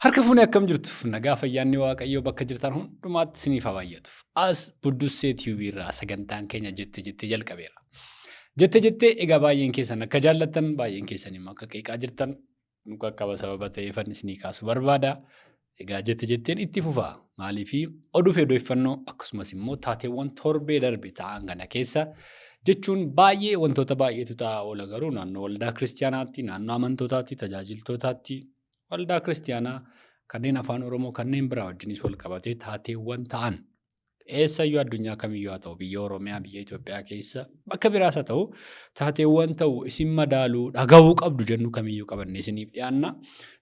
Harka fuunee akkam jirtu? Nagaa fayyaanni Waaqayyoo bakka jirtan hundumaatti isiniif haa baay'atu. As Buddussee TV irraa sagantaan keenya jette jettee jalqabeera. Jette jettee egaa baay'een keessan akka jaallattan baay'een keessan immoo akka qeeqaa jirtan nu qaqqaba sababa ta'eefan isinii kaasu barbaada. Egaa jette jetteen itti fufa. Maaliifi oduu fi odeeffannoo akkasumas immoo taateewwan torbee darbe ta'an kana keessa jechuun baay'ee wantoota baay'eetu ta'aa oola garuu naannoo waldaa kiristiyaanaatti, naannoo amantootaatti, tajaajiltootaatti, waldaa kiristiyaanaa kanneen afaan Oromoo kanneen biraa wajjinis wal qabatee taateewwan ta'an eessayyuu addunyaa kamiyyuu haa ta'u biyya Oromiyaa biyya Itoophiyaa keessa bakka biraas haa ta'u taateewwan ta'u isin madaaluu dhaga'uu qabdu jennu kamiyyuu qabannee isiniif dhiyaanna.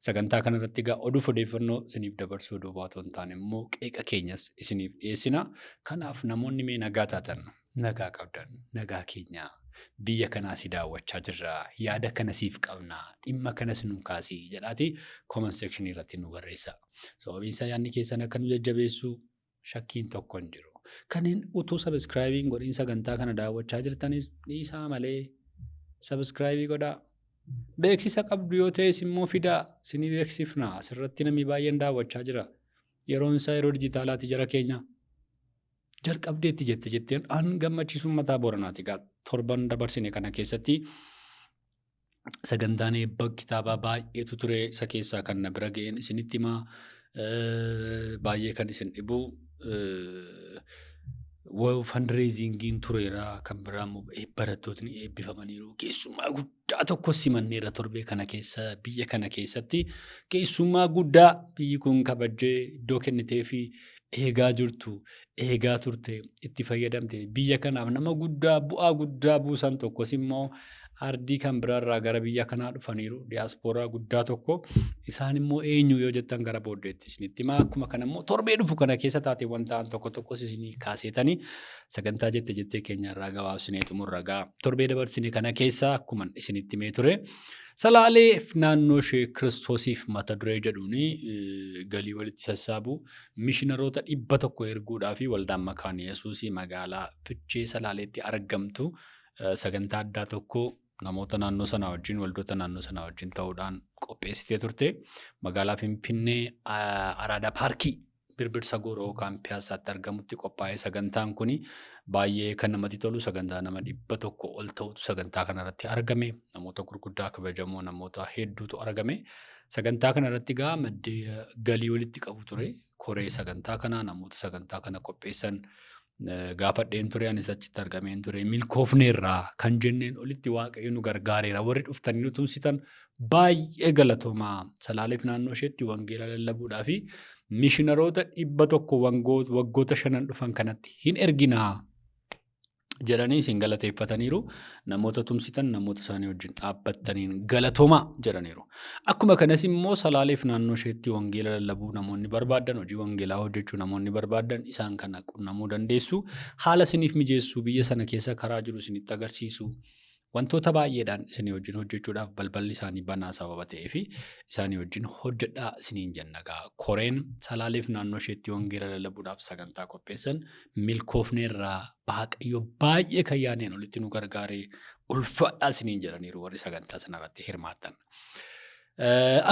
Sagantaa kanarratti egaa oduuf odeeffannoo isiniif dabarsuu duwwaa otoo hin taane immoo qeeqa keenyas isiniif dhiyeessina. Kanaaf namoonni mee nagaa taatan nagaa qabdan nagaa keenya biyya kanaa si daawwachaa jirra yaada kana siif qabna dhimma kanas nu kaasi jedhaati comment section irratti nu barreessa. Sababiin isaa yaadni keessan akka nu jajjabeessu shakkiin tokko hin jiru. Kanneen utuu subscribe hin godhin sagantaa kana daawwachaa jirtanis dhiisaa malee subscribe godhaa. Beeksisa qabdu yoo ta'es immoo fidaa isinii beeksifna. Asirratti namni baay'een daawwachaa jira. Yeroon isaa yeroo dijitaalaati jara keenya. Jalqabdeetti jette jetteen an gammachiisuun mataa Booranaati. Egaa torban dabarsine kana keessatti sagantaan eebba kitaabaa baay'eetu ture. Isa keessaa kan na bira ga'een isinitti himaa. Baay'ee kan isin dhibu fundraisingiin tureera. Kan biraa immoo barattootni eebbifamaniiru. Keessumaa guddaa tokko simanneera torbee kana keessa biyya kana keessatti. Keessumaa guddaa biyyi kun kabajjee iddoo kennitee fi eegaa jirtu, eegaa turte, itti fayyadamte biyya kanaaf nama guddaa bu'aa guddaa buusan tokkos immoo ardii kan biraarraa gara biyya kanaa dhufaniiru diyaaspooraa guddaa tokko isaan immoo eenyu yoo jettan gara booddeetti isinitti himaa akkuma kana immoo torbee dhufu kana keessa taateewwan ta'an tokko tokkos isinii kaaseetanii sagantaa jette jettee keenya irraa gabaabsinee xumurra gaa torbee dabarsine kana keessa akkuma isinitti himee ture. Salaalee naannoo ishee Kiristoosiif mata duree jedhuun galii walitti sassaabu mishinaroota 100 erguudhaa fi waldaan Makaana Yesuusii magaalaa Fichee Salaaleetti argamtu sagantaa addaa tokko namoota naannoo sanaa wajjin waldoota naannoo sanaa wajjin ta'uudhaan qopheessitee turte. Magaalaa Finfinnee Araadaa Paarkii Birbirsa Gooroo yookaan Piyaassaatti argamutti qophaa'ee sagantaan kun baay'ee kan namatti tolu sagantaa nama 100 ol ta'utu sagantaa kanarratti argame. Namoota gurguddaa kabajamoo namoota hedduutu argame. Sagantaa kanarratti egaa maddee galii walitti qabu ture. Koree sagantaa kanaa namoota sagantaa kana qopheessan gaafadheen ture anis achitti argameen ture milkoofneerraa kan jenneen olitti waaqayyo nu gargaareera warri dhuftanii nu tumsitan baay'ee galatoomaa Salaaleef naannoo isheetti wangeela lallabuudhaa fi mishinaroota 100 waggoota shanan dhufan kanatti hin erginaa jedhanii isin galateeffataniiru. Namoota tumsitan namoota isaanii wajjin dhaabbattaniin galatoomaa jedhaniiru. Akkuma kanas immoo Salaaleef naannoo isheetti wangeela lallabuu namoonni barbaadan, hojii wangeelaa hojjechuu namoonni barbaadan isaan kana qunnamuu dandeessu. Haala isiniif mijeessu, biyya sana keessa karaa jiru isinitti agarsiisu. Wantoota baay'eedhaan isinii wajjin hojjechuudhaaf balballi isaanii banaa sababa ta'eef isaanii wajjin hojjedhaa isiniin jenna egaa. Koreen Salaaleef naannoo isheetti wangeela lallabuudhaaf sagantaa qopheessan milkoofneerraa Waaqayyo baay'ee kan yaadneen olitti nu gargaaree ulfaadhaa isiniin jedhaniiru warri sagantaa sanarratti hirmaatan.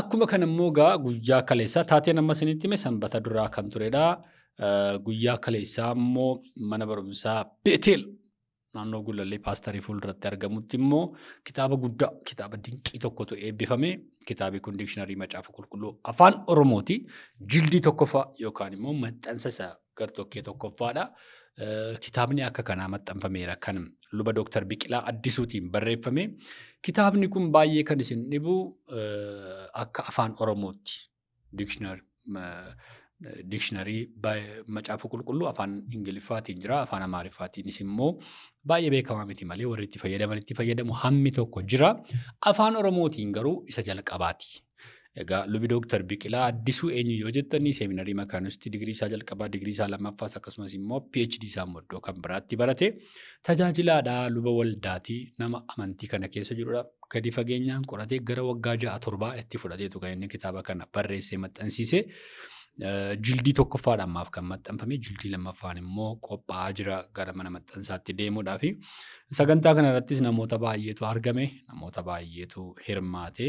Akkuma kana immoo egaa guyyaa kaleessaa taateen amma isinitti hime sanbata duraa kan turedha. Guyyaa kaleessaa immoo mana barumsaa Beeteel naannoo Gullallee paastarii fuulduratti argamutti immoo kitaaba guddaa kitaaba dinqii tokkotu eebbifame. Kitaabi kun diikshinarii macaafa qulqulluu afaan Oromooti. Jildii tokkoffaa yookaan immoo maxxansa isa gartokkee tokkoffaadha. Kitaabni akka kanaa maxxanfameera kan luba Dooktar Biqilaa Addisuutiin barreeffame. Kitaabni kun baay'ee kan isin dhibu akka afaan Oromootti diikshinarii macaafa qulqulluu afaan Ingiliffaatiin jira afaan Amaariffaatiinis immoo baay'ee beekamaa miti malee warri itti fayyadaman itti fayyadamu hammi tokko jira. Afaan Oromootiin garuu isa jalqabaati. Egaa lubi Dooktar Biqilaa Addisuu eenyu yoo jettanii seeminarii Makaanisti digirii isaa jalqabaa, digirii isaa lammaffaas akkasumas immoo PhD isaa immoo iddoo kan biraatti barate. Tajaajilaadha, luba waldaati, nama amantii kana keessa jirudha. Gadi fageenyaan qoratee gara waggaa 6 7 itti fudhateetu kan inni kitaaba kana barreessee maxxansiise. Jildii tokkoffaadha ammaaf kan maxxanfame, jildii lammaffaan immoo qophaa'aa jira gara mana maxxansaatti deemuudhaafi. Sagantaa kana irrattis namoota baay'eetu argame, namoota baay'eetu hirmaate.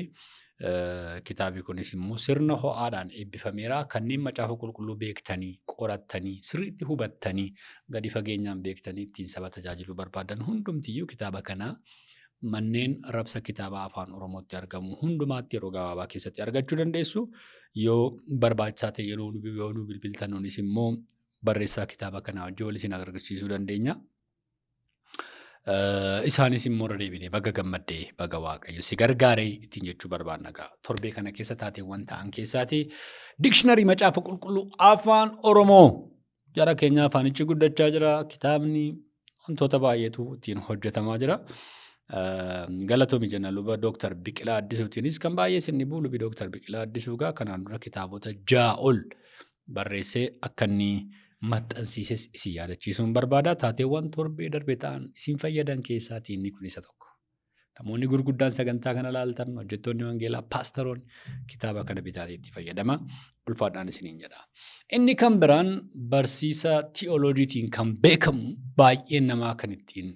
Kitaabni kunis immoo sirna ho'aadhaan eebbifameera. Kanneen Macaafa Qulqulluu beektanii, qorattanii, sirriitti hubattanii, gadi fageenyaan beektanii ittiin saba tajaajiluu barbaadan hundumtiyyuu kitaaba kana manneen rabsa kitaaba Afaan Oromootti argamu hundumaatti yeroo gabaabaa keessatti argachuu dandeessu. Yoo barbaachisaa ta'e yeroo yoo nu bilbiltan nunis immoo barreessaa kitaaba kanaa wajjin wal isin agarsiisuu dandeenya. Isaanis immoo irra deebinee baga gammaddee, baga Waaqayyo si gargaaree ittiin jechuu barbaanna ga'a. Torbee kana keessa taateewwan ta'an keessaati dikshiinarii Macaafa Qulqulluu Afaan Oromoo jara keenya afaanichi guddachaa jira. Kitaabni wantoota baay'eetu ittiin hojjetamaa jira. Galatoomi jenna luba Dooktar Biqilaa Addisuutiinis kan baay'ee isin dhibu. Lubi Dooktar Biqilaa Addisuu gaa kanaan dura kitaabota 6 ol barreessee akka inni maxxansiises isin yaadachiisuun barbaada. Taateewwan torbee darbe ta'an isin fayyadan keessaatii inni kun isa tokko. Namoonni gurguddaan sagantaa kana laaltan, hojjettoonni wangeelaa, paastaroonni kitaaba kana bitaatii itti fayyadama. Ulfaadhaan isiniin jedha. Inni kan biraan barsiisa ti'ooloojiitiin kan beekamu, baay'een namaa kan ittiin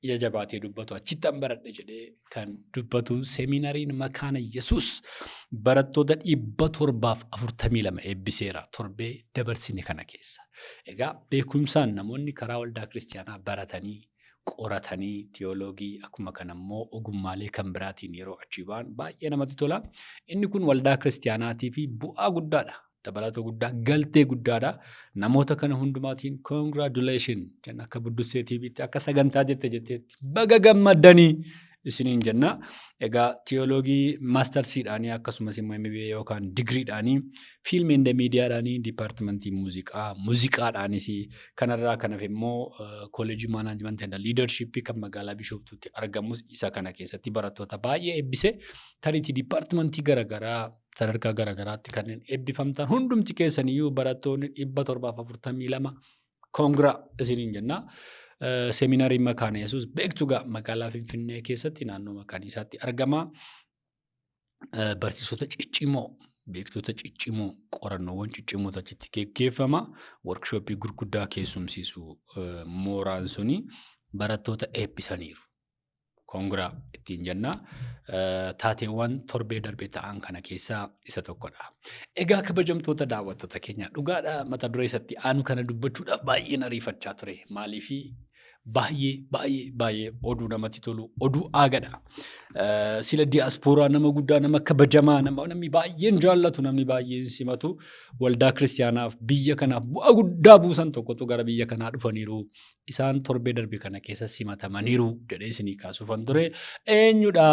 ija jabaatee dubbatu, achittan baradhe jedhee kan dubbatu, seeminariin Makaana Yesuus barattoota 742 eebbiseera torbee dabarsine kana keessa. Egaa beekumsaan namoonni karaa waldaa kiristiyaanaa baratanii, qoratanii, tiyooloogii akkuma kana immoo ogummaalee kan biraatiin yeroo achii ba'an baay'ee namatti tola. Inni kun waldaa kiristiyaanaatii fi bu'aa guddaadha. Dabalata guddaa, galtee guddaadha. Namoota kana hundumaatiin congratulation jenna akka Buddussee TVtti, akka sagantaa jette jetteetti baga gammaddanii isiniin jenna. Egaa tiyooloogii maastarsiidhaanii, akkasumas immoo MBA yookaan digiriidhaanii, film and miidiyaadhaanii, dipaartimentii muuziqaa muuziqaadhaanis, kanarraa kanaaf immoo kooleejii management and leadership kan magaalaa Bishooftuutti argamus isa kana keessatti barattoota baay'ee eebbise. Tariitii dipaartimentii garaagaraa sadarkaa garaagaraatti kanneen eebbifamtan hundumti keessaniyyuu, barattoonni 742, congra isiniin jenna. Seeminariin Makaana Yesuus beektu gaa magaalaa Finfinnee keessatti naannoo Makaaniisaatti argama. Barsiisota ciccimoo, beektota ciccimoo, qorannoowwan ciccimootu achitti geggeeffama. Workshooppii gurguddaa keessumsiisu mooraan suni barattoota eebbisaniiru. Congra ittiin jenna. Taateewwan torbee darbe ta'an kana keessaa isa tokkodha. Egaa kabajamtoota daawwattoota keenya, dhugaadha, mata duree isatti aanu kana dubbachuudhaaf baay'een ariifachaa ture. Maaliifi baay'ee baay'ee baay'ee oduu namatti tolu, oduu aagadha. Sila diyaaspooraa nama guddaa, nama kabajamaa, nama namni baay'een jaallatu, namni baay'een simatu, waldaa kiristiyaanaaf biyya kanaaf bu'aa guddaa buusan tokkotu gara biyya kanaa dhufaniiru. Isaan torbee darbe kana keessa simatamaniiru jedhee isinii kaasuufan ture. Eenyudha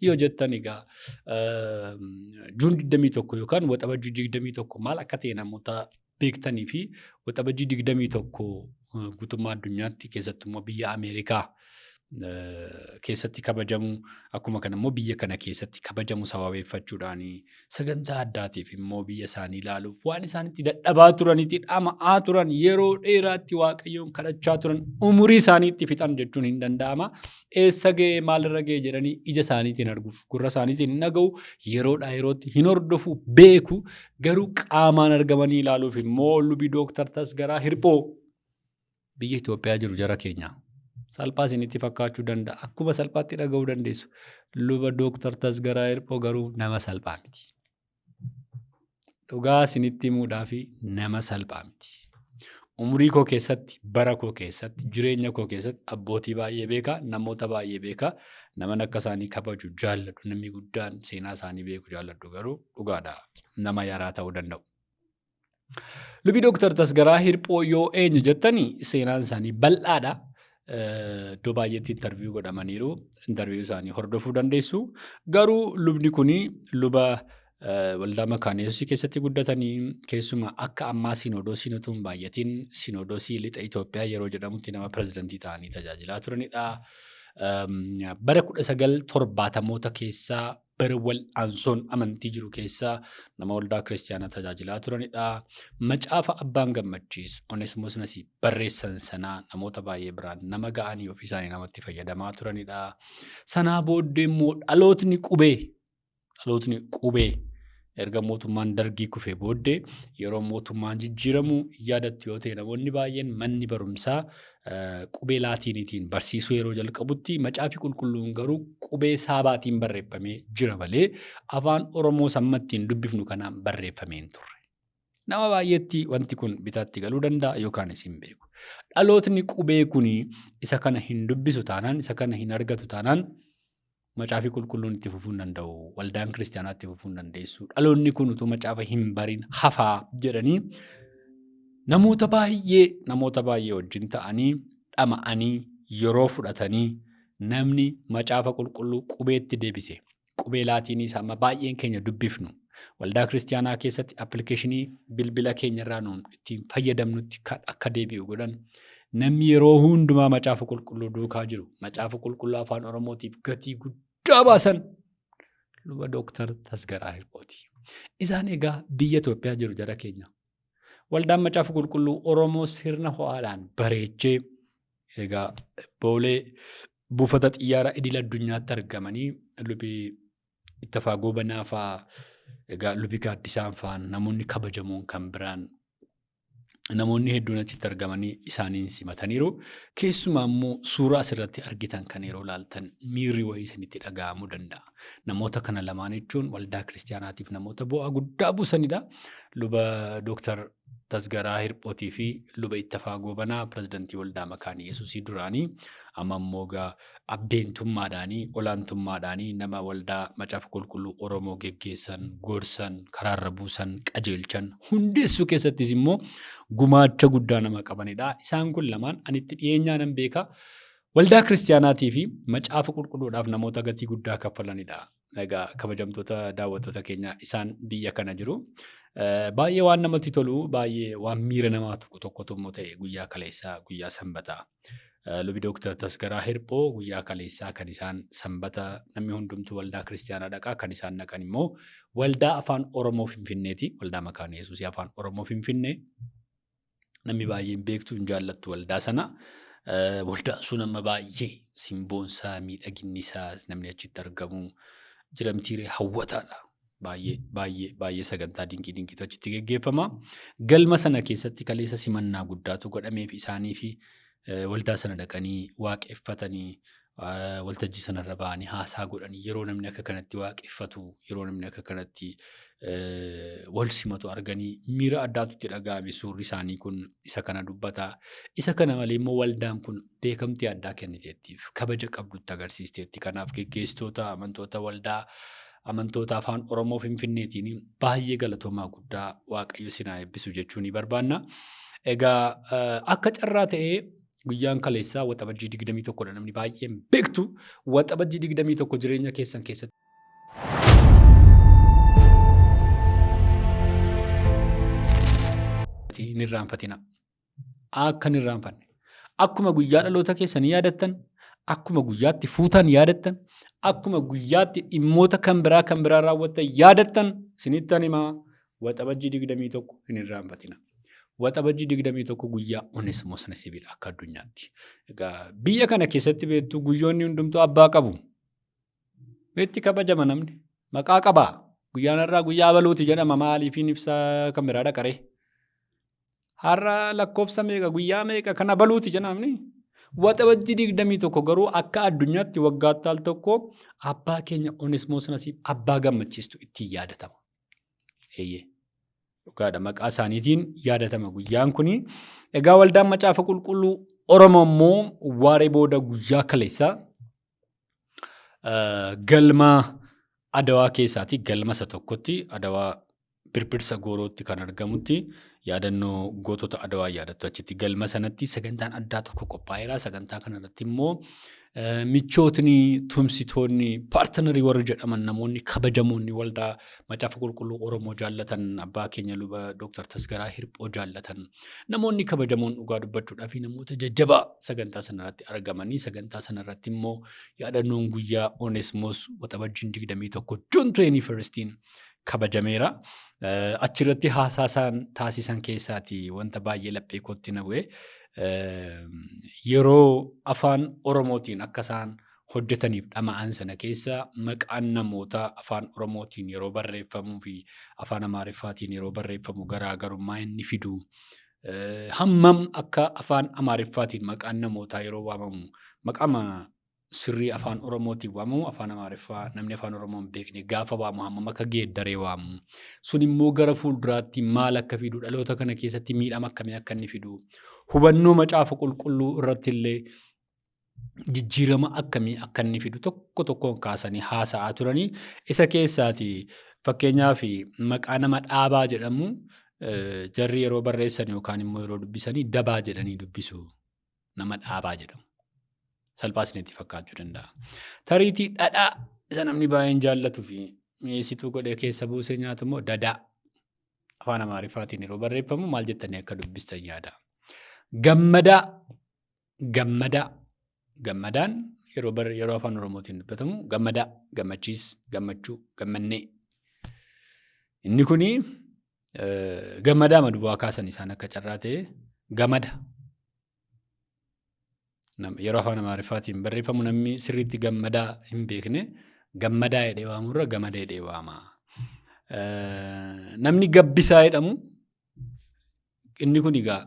yoo jettan, egaa June 21 yookaan Waxabajjii 21 maal akka ta'e namoota beektanii fi Waxabajjii 21 guutummaa addunyaatti, keessattuu immoo biyya Ameerikaa keessatti kabajamu, akkuma kana immoo biyya kana keessatti kabajamu sababeeffachuudhaan sagantaa addaatiif immoo biyya isaanii ilaaluuf waan isaanitti dadhabaa turanitti, dhama'aa turan, yeroo dheeraatti Waaqayyoon kadhachaa turan, umurii isaaniitti fixan jechuun hin danda'ama. Eessa ga'ee, maalirra ga'e jedhanii ija isaaniitiin arguuf, gurra isaaniitiin hin dhaga'u, yeroodhaa yerootti hin hordofu, beeku, garuu qaamaan argamanii ilaaluuf immoo lubi Dooktar Tasgaraa Hirphoo biyya Itoophiyaa jiru jara keenya. Salphaa isinitti fakkaachuu danda'a. Akkuma salphaatti dhaga'uu dandeessu. Luba Dooktar Tasgaraa Hirphoo garuu nama salphaa miti. Dhugaa isinitti himuudhaaf nama salphaa miti. Umurii koo keessatti, bara koo keessatti, jireenya koo keessatti abbootii baay'ee beeka, namoota baay'ee beeka. Naman akka isaanii kabaju, jaalladhu, namni guddaan seenaa isaanii beeku jaalladhu garuu dhugaadha. Nama yaraa ta'uu danda'u. Lubi Dooktar Tasgaraa Hirphoo yoo eenyu jettani, seenaan isaanii bal'aadha. Iddoo baay'eetti interview godhamaniiru. Interview isaanii hordofuu dandeessu. Garuu lubni kuni luba waldaa Makaana Yesuusii keessatti guddatanii, keessumaa akka ammaa siinodoosiin utuu hin baay'atin siinodoosii lixa Itoophiyaa yeroo jedhamutti nama pirezidantii ta'anii tajaajilaa turanidha. Bara 1970moota keessaa, bara wal'aansoon amantii jiru keessaa, nama waldaa kiristiyaanaa tajaajilaa turanidha. Macaafa Abbaan Gammachiis, Onesmoos Nasiib barreessan sanaa namoota baay'ee biraan nama ga'anii ofii isaanii namatti fayyadamaa turanidha. Sanaa booddee immoo dhalootni qubee Erga mootummaan Dargii kufee booddee yeroo mootummaan jijjiiramu yaadattu yoo ta'e namoonni baay'een manni barumsaa qubee laatiiniitiin barsiisuu yeroo jalqabutti macaafi qulqulluun garuu qubee saabaatiin barreeffamee jira malee afaan Oromoo samma ittiin dubbifnu kanaan barreeffamee hin turre. Nama baay'eetti wanti kun bitaatti galuu danda'a yookaanis hin beeku. Dhalootni qubee kun isa kana hin dubbisu taanaan isa kana hin argatu taanaan Macaafi qulqulluun itti fufuu hin danda'u. Waldaan kiristaanaa itti fufuu hin dandeessu. Dhaloonni kun utuu macaafa hin barin hafaa jedhanii namoota baay'ee namoota baay'ee wajjin ta'anii dhama'anii yeroo fudhatanii namni macaafa qulqulluu qubeetti deebise. Qubee laatiinii isa amma baay'een keenya dubbifnu. Waldaa kiristaanaa keessatti appilikeeshinii bilbila keenyarraa nuun ittiin fayyadamnutti kan akka deebi'u godhan. Namni yeroo hundumaa macaafa qulqulluu duukaa jiru, macaafa qulqulluu afaan Oromootiif gatii guddaa baasan luba Dooktar Tasgaraa Hirphooti. Isaan egaa biyya Itoophiyaa jiru jara keenya. Waldaan macaafa qulqulluu Oromoo sirna ho'aadhaan bareechee egaa boolee buufata xiyyaara idil addunyaatti argamanii lubi Ittafaa Goobanaa fa'aa egaa lubi Gaaddisaan fa'aa namoonni kabajamoon kan biraan namoonni hedduun achitti argamanii isaaniin simataniiru. Keessumaa immoo suuraa asirratti argitan kan yeroo ilaaltan miirri wayii isinitti dhaga'amuu danda'a. Namoota kana lamaan jechuun waldaa kiristaanaatiif namoota bu'aa guddaa buusanidha. Luba Dooktar Tasgaraa Hirphootii fi Luba Ittafaa Goobanaa pirezidantii Waldaa Makaanii Yesuusii duraanii amma immoo egaa abbeentummaadhaanii olaantummaadhaanii nama waldaa Macaafa Qulqulluu Oromoo geggeessan, gorsan, karaarra buusan, qajeelchan, hundeessuu keessattis immoo gumaacha guddaa nama qabanidha. Isaan kun lamaan ani itti dhiyeenyaa nan beeka. Waldaa kiristaanaatii fi Macaafa Qulqulluudhaaf namoota gatii guddaa kaffalanidha. Egaa kabajamtoota daawwattoota keenya isaan biyya kana jiru. Baay'ee waan namatti tolu, baay'ee waan miira namaa tuqu tokkotu immoo ta'e guyyaa kaleessaa guyyaa sanbataa. Lubi Dooktar Tasgaraa Hirphoo guyyaa kaleessaa kan isaan sanbata namni hundumtuu waldaa kiristaanaa dhaqaa kan isaan dhaqan immoo waldaa afaan Oromoo Finfinneeti. Waldaa Makaana Yesuusii afaan Oromoo Finfinnee. Namni baay'een beektu hin jaallattu waldaa sana. Waldaan sun amma baay'ee simboonsaa miidhaginni isaa namni achitti argamu jiramtiiree hawwataadha. Baay'ee baay'ee baay'ee sagantaa dinqii dinqiitu achitti geggeeffama. Galma sana keessatti kaleessa simannaa guddaatu godhameef isaanii fi waldaa sana dhaqanii waaqeffatanii waltajjii sanarra ba'anii haasaa godhanii yeroo namni akka kanatti waaqeffatu yeroo namni akka kanatti wal simatu arganii miira addaatu itti dhaga'ame suurri isaanii kun isa kana dubbata. Isa kana malee immoo waldaan kun beekamtii addaa kenniteettiif kabaja qabdutti agarsiisteetti. Kanaaf geggeessitoota amantoota waldaa amantoota afaan Oromoo Finfinneetiin baay'ee galatoomaa guddaa Waaqayyo isin haa eebbisu jechuu ni barbaanna. Egaa akka carraa ta'ee Guyyaan kaleessaa waxabajjii 21 dha namni baay'een beektu. Waxabajjii 21 jireenya keessan keessatti hin irraanfatina. Akka hin irraanfanne. Akkuma guyyaa dhaloota keessanii yaadattan, akkuma guyyaatti fuutan yaadattan, akkuma guyyaatti dhimmoota kan biraa kan biraa raawwattan yaadattan isinittan himaa Waxabajjii 21 hin irraanfatina. Waxabajjii 21 guyyaa Onesmoos Nasiibidha akka addunyaatti. Egaa biyya kana keessatti beektu guyyoonni hundumtuu abbaa qabu. Itti kabajama namni. Maqaa qaba. Guyyaan har'aa guyyaa abaluuti jedhama maaliifiin ibsaa kan biraa dhaqaree. Har'a lakkoofsa meeqa guyyaa meeqa kan abaluuti jedhamni. Waxabajjii 21 garuu akka addunyaatti waggaatti al tokko abbaa keenya Onesmoos Nasiib abbaa gammachiistu ittiin yaadatama. Eeyyee. Dhugaadha maqaa isaaniitiin yaadatama guyyaan kuni. Egaa waldaan macaafa qulqulluu Oromoo immoo waaree booda guyyaa kaleessaa galma Adawaa keessaati galma isa tokkotti Adawaa birbirsa goorootti kan argamutti yaadannoo gootota Adawaa yaadattu achitti galma sanatti sagantaan addaa tokko qophaa'eera. Sagantaa kanarratti immoo Michootni, tumsitoonni, paartinarii warri jedhaman namoonni kabajamoonni waldaa Macaafa Qulqulluu Oromoo jaallatan, abbaa keenya luba Dooktar Tasgaraa Hirphoo jaallatan, namoonni kabajamoon dhugaa dubbachuudhaa fi namoota jajjabaa sagantaa sanarratti argamanii sagantaa sanarratti immoo yaadannoon guyyaa Onesmoos Waxabajjiin 21 June 21 kabajameera. Achirratti haasaa isaan taasisan keessaati wanta baay'ee laphee kootti na bu'e. Yeroo afaan Oromootiin akka isaan hojjetaniif dhama'an sana keessa maqaan namootaa afaan Oromootiin yeroo barreeffamuu fi afaan Amaariffaatiin yeroo barreeffamu garaagarummaa inni fidu, hammam akka afaan Amaariffaatiin maqaan namootaa yeroo waamamu maqaama sirrii afaan Oromootiin waamamu afaan Amaariffaa namni afaan Oromoo hin beekne gaafa waamu hammam akka geeddaree waamu, sun immoo gara fuulduraatti maal akka fidu, dhaloota kana keessatti miidhama akkamii akka inni fidu, hubannoo macaafa qulqulluu irratti illee jijjiirama akkamii akka inni fidu tokko tokkoon kaasanii haasa'aa turanii. Isa keessaati fakkeenyaaf maqaa nama Dhaabaa jedhamu jarri yeroo barreessan yookaan immoo yeroo dubbisanii Dabaa jedhanii dubbisu nama Dhaabaa jedhamu. Salphaa isinitti fakkaachuu danda'a. Tariitii dhadhaa isa namni baay'een jaallatuu fi mi'eessituu godhee keessa buusee nyaatu immoo dadaa afaan Amaariffaatiin yeroo barreeffamu maal jettanii akka dubbistan yaada. Gammadaa. Gammadaa. Gammadaan yeroo bar yeroo afaan Oromootiin dubbatamu gammadaa, gammachiis, gammachuu, gammannee. Inni kuni gammadaa ma duwwaa kaasan isaan akka carraa ta'e gamada. Yeroo afaan Amaariffaatiin barreeffamu namni sirriitti gammadaa hin beekne gammadaa jedhee waamurra gamada jedhee waama. Namni gabbisaa jedhamu. Inni kun egaa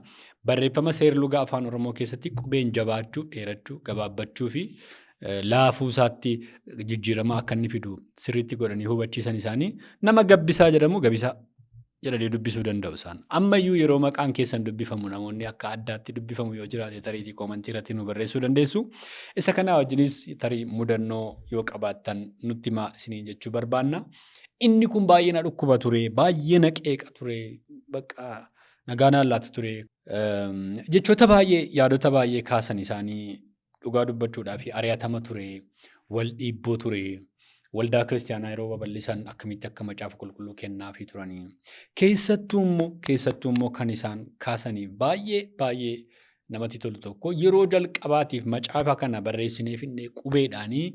barreeffama seerluga afaan Oromoo keessatti qubeen jabaachuu, dheerachuu, gabaabbachuu fi laafuu isaatti jijjiirama akka inni fidu sirriitti godhanii hubachiisan isaanii nama Gabbisaa jedhamu Gabisaa jedhanii dubbisuu danda'u isaan. Ammayyuu yeroo maqaan keessan dubbifamu namoonni akka addaatti dubbifamu yoo jiraate tariitii koomantii irratti nu barreessuu dandeessu. Isa kanaa wajjinis tarii mudannoo yoo qabaattan nutti himaa isiniin jechuu barbaanna. Inni kun baay'ee na dhukkuba ture, baay'ee na qeeqa ture, bakka nagaa naan laatu ture. Jechoota baay'ee, yaadota baay'ee kaasan isaanii dhugaa dubbachuudhaa fi ari'atama ture, wal dhiibboo ture, waldaa kiristaanaa yeroo babal'isan akkamitti akka macaafa qulqulluu kennaafii turanii. Keessattuu immoo kan isaan kaasanii baay'ee baay'ee namatti tolu tokko yeroo jalqabaatiif macaafa kana barreessinee finnee qubeedhaanii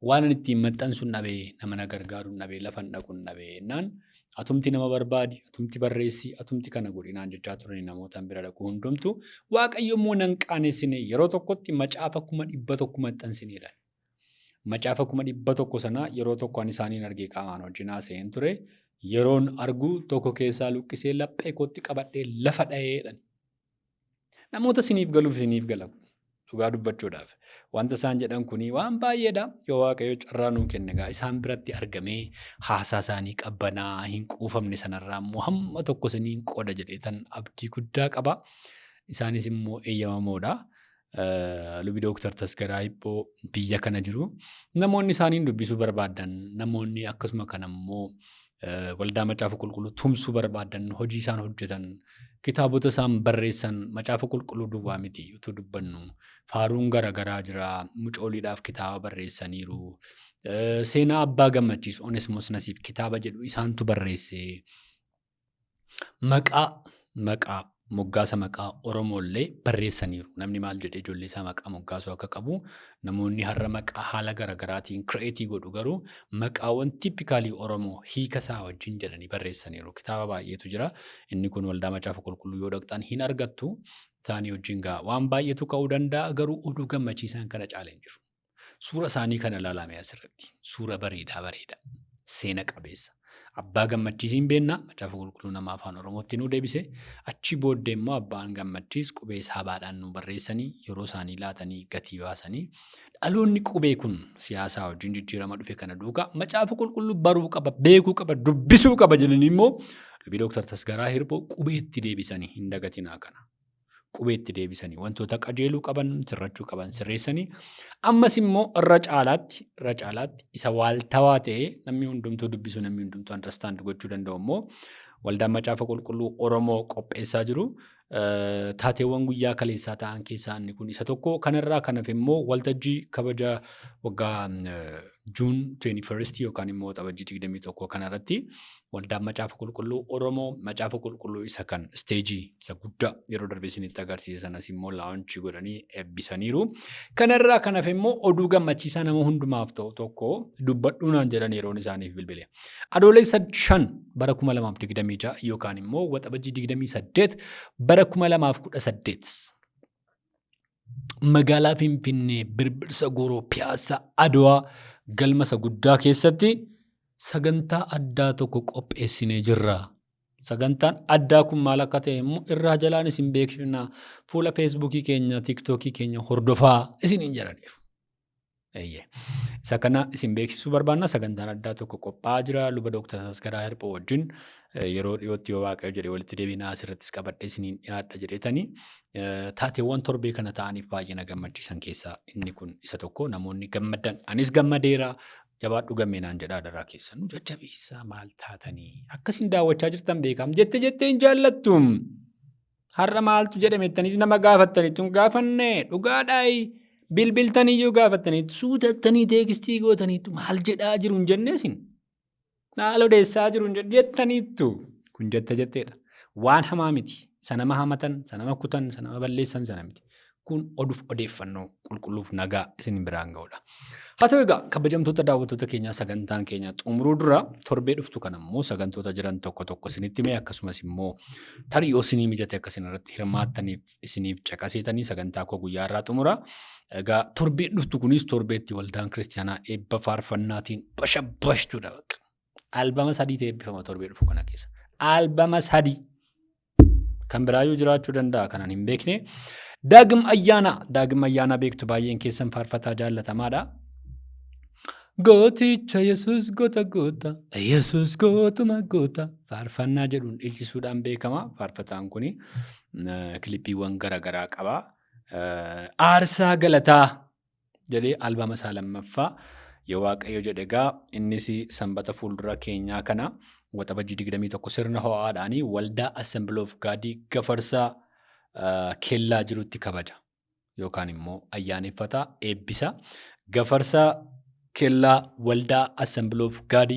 waan ani ittiin maxxansu hin dhabee, nama na gargaaru hin dhabee, lafa hin dhaqu hin dhabee jennaan atumti nama barbaadi, atumti barreessi, atumti kana godhi naan jechaa turani namootaan bira dhaqu hundumtu. Waaqayyo immoo nan qaanessine, yeroo tokkotti macaafa 100,000 maxxansineedha. Macaafa 100,000 sana yeroo tokko ani isaaniin argee qaamaan wajjin haasa'een ture. Yeroon argu tokko keessaa luqqisee laphee kootti qabadhee lafa dha'ee jedhan. Namoota isiniif galuuf isiniif gala dhugaa dubbachuudhaaf. Wanta isaan jedhan kuni waan baay'eedha. Yoo Waaqayyo carraa nuu kenne egaa isaan biratti argamee haasaa isaanii qabbanaa hin quufamne sanarraa immoo hamma tokko isiniin qooda jedheetan abdii guddaa qaba. Isaanis immoo eeyyamamoodha. Lubi Dooktar Tasgaraa Hiphoo biyya kana jiru. Namoonni isaaniin dubbisuu barbaadan, namoonni akkasuma kana immoo waldaa macaafa qulqulluu tumsuu barbaadan, hojii isaan hojjetan, kitaabota isaan barreessan, macaafa qulqulluu duwwaa miti utuu dubbannu. Faaruun garaagaraa jira, mucooliidhaaf kitaaba barreessaniiru. Seenaa Abbaa Gammachiis Onesmoos Nasiib kitaaba jedhu isaantu barreesse. Maqaa moggaasa maqaa Oromoollee barreessaniiru. Namni maal jedhee ijoollee isaa maqaa moggaasuu akka qabu namoonni har'a maqaa haala garaagaraatiin kireetii godhu garuu maqaawwan tippikaalii Oromoo hiika isaa wajjin jedhanii barreessaniiru. Kitaaba baay'eetu jira. Inni kun waldaa macaafa qulqulluu yoo dhaqxan hin argattu. Isaanii wajjin gaa waan baay'eetu ka'uu danda'a garuu oduu gammachiisaan kana caala hin jiru. Suura isaanii kana ilaalaa mee asirratti. Suura bareedaa bareedaa. Seena qabeessa. Abbaa Gammachiisiin beenna. Macaafa Qulqulluu nama afaan Oromootti nuu deebise. Achi booddee immoo abbaan Gammachiis qubee Saabaadhaan nuu barreessanii yeroo isaanii laatanii gatii baasanii dhaloonni qubee kun siyaasaa wajjin jijjiirama dhufe kana duukaa Macaafa Qulqulluu baruu qaba, beekuu qaba, dubbisuu qaba jedhanii immoo Lubii Dooktar Tasgaraa Hirboo qubeetti deebisanii hin dagatinaa kana. Qubeetti deebisanii wantoota qajeeluu qaban, sirrachuu qaban sirreessanii ammas immoo irra caalaatti isa waaltawaa ta'e namni hundumtuu dubbisu, namni hundumtuu understand gochuu danda'u immoo waldaan macaafa qulqulluu Oromoo qopheessaa jiru. Taateewwan guyyaa kaleessaa ta'an keessaa inni kun isa tokko. Kanarraa kan hafe immoo waltajjii kabaja waggaa June 21st yookaan immoo Waxabajjii 21 kanarratti waldaan macaafa qulqulluu Oromoo macaafa qulqulluu isa kan isteejii isa guddaa yeroo darbe isinitti agarsiise sanas immoo launch godhanii eebbisaniiru. Kanarraa kan hafe immoo oduu gammachiisaa nama hundumaaf ta'u tokko dubbadhuu naan jedhan yeroon isaaniif bilbile. Adoolessa 5 bara 2026 yookaan immoo Waxabajjii 28 bara 2018. Magaalaa Finfinnee Birbirsa Gooroo Piyaassaa Adwaa galma isa guddaa keessatti sagantaa addaa tokko qopheessinee jirra. Sagantaan addaa kun maal akka ta'e immoo irraa jalaan isin beeksifna. Fuula Feesbuukii keenya, Tiiktookii keenya hordofaa isiniin jedhaniiru. Eeyyee. Isa kana isin beeksisuu barbaanna. Sagantaan addaa tokko qophaa'aa jira. Luba Dooktar Tasgaraa Hirphoo wajjin yeroo dhiyootti yoo Waaqayyo jedhe walitti deebinaa asirrattis qabadhee isiniin dhiyaadha jedheetanii taateewwan torbee kana ta'aniif baay'ee na gammachiisan keessaa inni kun isa tokko. Namoonni gammaddan anis gammadeera. Jabaadhu gammee naan jedhaa adaraa keessan nu jajjabeessaa maal taatanii akkasin daawwachaa jirtan beekaam jette jettee hin jaallattu. Har'a maaltu jedhame jettaniis nama gaafattanitti hin gaafanne dhugaadhaayi bilbiltaniyyuu gaafattaniitu suutattanii teekstii gootaniitu maal jedhaa jiru hin jenneesin maal odeessaa jiru hin jettaniittu kun jette jetteedha. Waan hamaa miti. Isa nama hamatan, isa nama kutan, isa nama balleessan sana miti. Kun oduuf odeeffannoo qulqulluuf nagaa isin biraan ga'udha. Haa ta'u egaa kabajamtoota daawwattoota keenyaa sagantaan keenya xumuruu dura torbee dhuftu kana immoo sagantoota jiran tokko tokko isinitti himee akkasumas immoo tarii yoo isinii mijate akka isin irratti hirmaattaniif isiniif caqaseetanii sagantaa koo guyyaa irraa xumura. Egaa torbee dhuftu kunis torbeetti waldaan kiristaanaa eebba faarfannaatiin bashabbashtuudha. Albama sadii ta'e eebbifama torbee dhufu kana keessa. Albama sadii. Kan biraayyuu jiraachuu danda'a kanan hin beekne. Daagim Ayyaanaa. Daagim Ayyaanaa beektu baay'een keessan faarfataa jaallatamaadha. Gooticha Yesuus goota goota Yesuus gootuma goota faarfannaa jedhuun dhiichisuudhaan beekama. Faarfataan kuni kilippiiwwan garaagaraa qaba. Aarsaa galataa jedhee albama isaa lammaffaa yoo Waaqayyo jedhe egaa innis sanbata fuuldura keenyaa kana waxabajjii 21 sirna ho'aadhaan waldaa Assembly of God Gafarsaa kellaa jirutti kabaja yookaan immoo ayyaaneffata eebbisa. Gafarsaa kellaa waldaa Assembly of God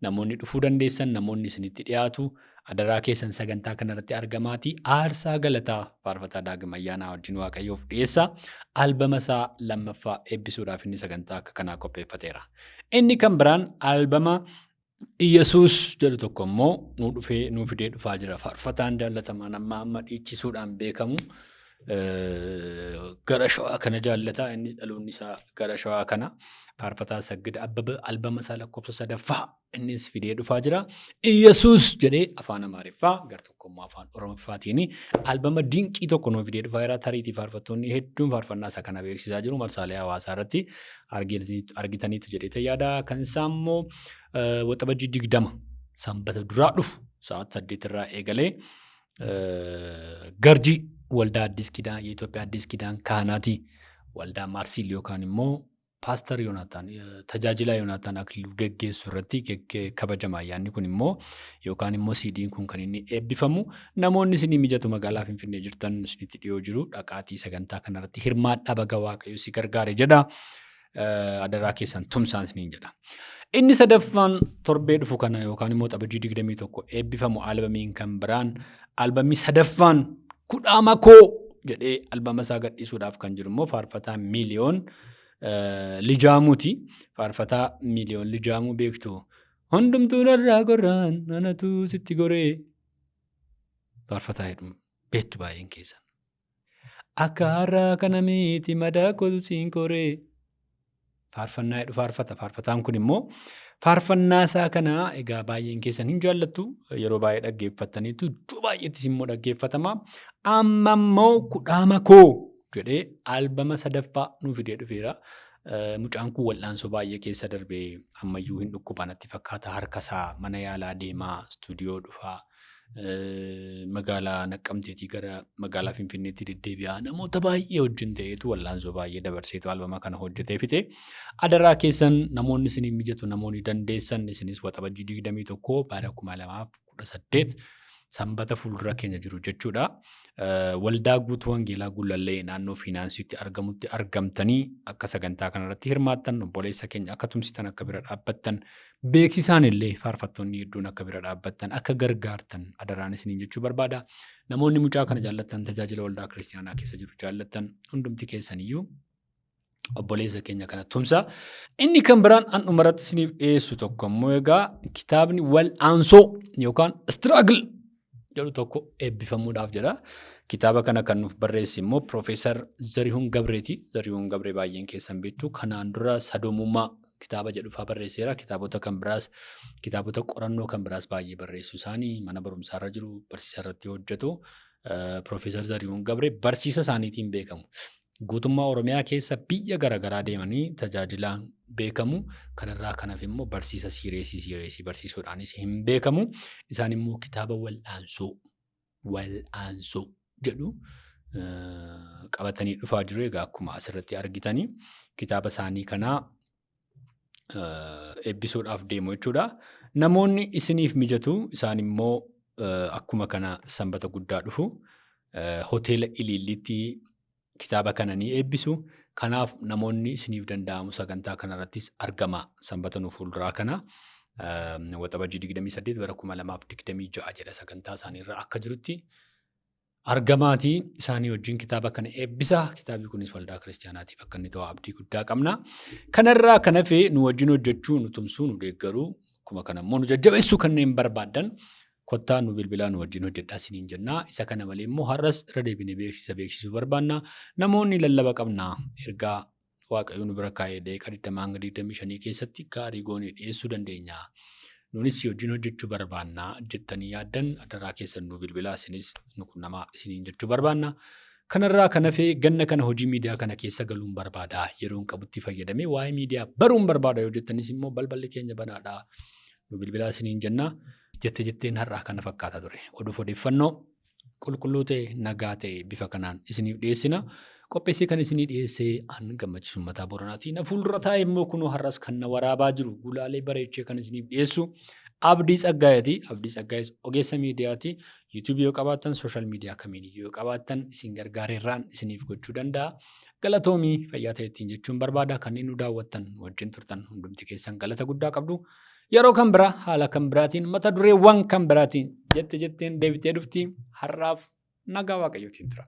namoonni dhufuu dandeessan namoonni isinitti dhiyaatu Adaraa keessan sagantaa kanarratti argamaatii aarsaa galataa faarfataa Daagim Ayyaanaa wajjin Waaqayyoof dhiyeessaa. Albama isaa lammaffaa eebbisuudhaaf inni sagantaa akka kanaa qopheeffateera. Inni kan biraan albama Iyyasuus jedhu tokko immoo nuu dhufee nuu fidee dhufaa jira. Faarfataan jaallatamaan amma amma dhiichisuudhaan beekamu gara shawaa kana jaallata. Inni dhaloonni isaa gara shawaa kana. Faarfataa Saggida Abbaba albama isaa lakkoofsa sadaffaa innis fidee dhufaa jira. Iyyasuus jedhee afaan Amaariffaa gar tokko immoo afaan Oromoffaatiin albama dinqii tokko nuu fidee dhufaa jira. Tariitii faarfattoonni hedduun faarfannaa isa kana beeksisaa jiru marsaalee hawaasaa irratti argitaniitu jedhee yaada. Kan isaa immoo waxabajjii 20 sanbata duraa dhufu sa'aat 8 irraa eegalee Garjii waldaa Addis Kidaan Itoophiyaa Addis Kidaan Kaanaati waldaa Maarsiil yookaan immoo Paastar Yoonaataan tajaajilaa Yoonaataan Akiliiluu geggeessu irratti kabajama ayyaanni kun immoo yookaan immoo siidiin kun kan inni eebbifamu namoonni isinii mijatu magaalaa Finfinnee jirtan isinitti dhiyoo jiru dhaqaatii sagantaa kanarratti hirmaadhaa baga Waaqayyo si gargaare jedha. Adaraa keessan tumsaan isiniin jedha. Inni sadaffaan torbee dhufu kana yookaan immoo Waxabajjii 21 eebbifamu albamiin kan biraan albamii sadaffaan kudhaama koo jedhee albama isaa gadhiisuudhaaf kan jiru immoo faarfataa Miiliyoon Lijaamuuti. Faarfataa Miiliyoon Lijaamuu beektu. Hundumtuu narraa gorraan anatu sitti goree. Faarfataa jedhu beektu baay'een keessan. Akka har'aa kana miti madaa kootu siin koree. Faarfannaa jedhu faarfata. Faarfataan kun immoo faarfannaa isaa kana egaa baay'een keessan hin jaallattu. Yeroo baay'ee dhaggeeffattaniitu iddoo baay'eettis immoo dhaggeeffatama. Amma immoo kudhaama koo jedhee albama sadaffaa nuu fidee dhufeera. Mucaan kun wal'aansoo baay'ee keessa darbee ammayyuu hin dhukkuba natti fakkaata. Harka isaa mana yaalaa deemaa istuudiyoo dhufaa. Magaalaa Naqqamteetii gara magaalaa Finfinneetti deddeebi'aa namoota baay'ee wajjin ta'eetu wal'aansoo baay'ee dabarseetu albama kana hojjetee fixe. Adaraa keessan namoonni isiniif mijatu namoonni dandeessan isinis Waxabajjii 21 bara 2018 sanbata fuuldura keenya jiru jechuudha. Waldaa Guutuu Wangeelaa Gullallee naannoo Fiinaansiitti argamutti argamtanii akka sagantaa kanarratti hirmaattan obboleessa keenya akka tumsitan akka bira dhaabbattan Beeksisaan illee faarfattoonni hedduun akka bira dhaabbattan, akka gargaartan adaraan isiniin jechuu barbaada. Namoonni mucaa kana jaallattan tajaajila waldaa kiristiyaanaa keessa jiru jaallattan hundumti keessan iyyuu obboleessa keenya kana tumsa. Inni kan biraan an dhumarratti isiniif dhiyeessu tokko immoo egaa kitaabni wal'aansoo yookaan struggle jedhu tokko eebbifamuudhaaf jedha. Kitaaba kana kan nuuf barreesse immoo Piroofeesar Zarihuun Gabreeti. Zarihuun Gabree baay'een keessan beektu. Kanaan dura Sadoomummaa kitaaba jedhu fa'aa barreesseera. Kitaabota kan biraas kitaabota qorannoo kan biraas baay'ee barreessuu isaanii mana barumsaarra jiru barsiisa irratti hojjetu. Piroofeesar Zarihuun Gabree barsiisa isaaniitiin beekamu. Guutummaa Oromiyaa keessa biyya garaagaraa deemanii tajaajilaan beekamu. Kanarraa kan hafe immoo barsiisa siireesii siireesii barsiisuudhaanis hin beekamu. Isaan immoo kitaaba wal'aansoo wal'aansoo jedhu qabatanii dhufaa jiru. Egaa akkuma asirratti argitanii kitaaba isaanii kanaa eebbisuudhaaf deemu jechuudha. Namoonni isiniif mijatu isaan immoo akkuma kana sanbata guddaa dhufu hoteela Iliilliitti kitaaba kana ni eebbisu. Kanaaf namoonni isiniif danda'amu sagantaa kanarrattis argama sanbata nu fuulduraa kana. Waxabajjii 28 bara 2026 jedha sagantaa isaaniirra akka jirutti argamaatii isaanii wajjin kitaaba kana eebbisa. Kitaabni kunis waldaa kiristaanaatiif akka inni ta'u abdii guddaa qabna. Kanarraa kan hafe nu wajjin hojjechuu, nu tumsuu, nu deeggaruu, akkuma kana immoo nu jajjabeessuu kanneen barbaaddan kottaa nu bilbilaa nu wajjin hojjedhaa isiniin jenna. Isa kana malee immoo har'as irra deebinee beeksisa beeksisuu barbaanna. Namoonni lallaba qabna ergaa Waaqayyo nu bira kaa'ee daqiiqaa 20 hanga 25 keessatti gaarii goonee dhiyeessuu dandeenya. Nunis si wajjin hojjechuu barbaanna jettanii yaaddan adaraa keessan nu bilbilaa isinis nu qunnamaa isiniin jechuu barbaanna. Kanarraa kan hafe ganna kana hojii miidiyaa kana keessa galuun barbaada. Yeroon qabutti fayyadamee waa'ee miidiyaa baruun barbaada yoo jettanis immoo balballi keenya banaadha. Nu bilbilaa isiniin jenna. Jette jetteen har'aa kana fakkaata ture. Oduuf odeeffannoo qulqulluu ta'e nagaa ta'e bifa kanaan isiniif dhiyeessina. Qopheessee kan isinii dhiyeessee an Gammachiis Uummataa Booranaati. Na fuuldura taa'e immoo kunoo har'as kan na waraabaa jiru gulaalee bareechee kan isiniif dhiyeessu Abdii Tsaggaayeti. Abdii Tsaggaayes ogeessa miidiyaati. YouTube yoo qabaattan social media kamiin yoo qabaattan isin gargaareerraan isiniif gochuu danda'a. Galatoomii fayyaa ta'e ittiin jechuun barbaada. Kanneen nu daawwattan wajjin turtan hundumti keessan galata guddaa qabdu. Yeroo kan biraa haala kan biraatiin mata dureewwan kan biraatiin jette jetteen deebitee dhufti har'aaf nagaa waaqayyootiin tura.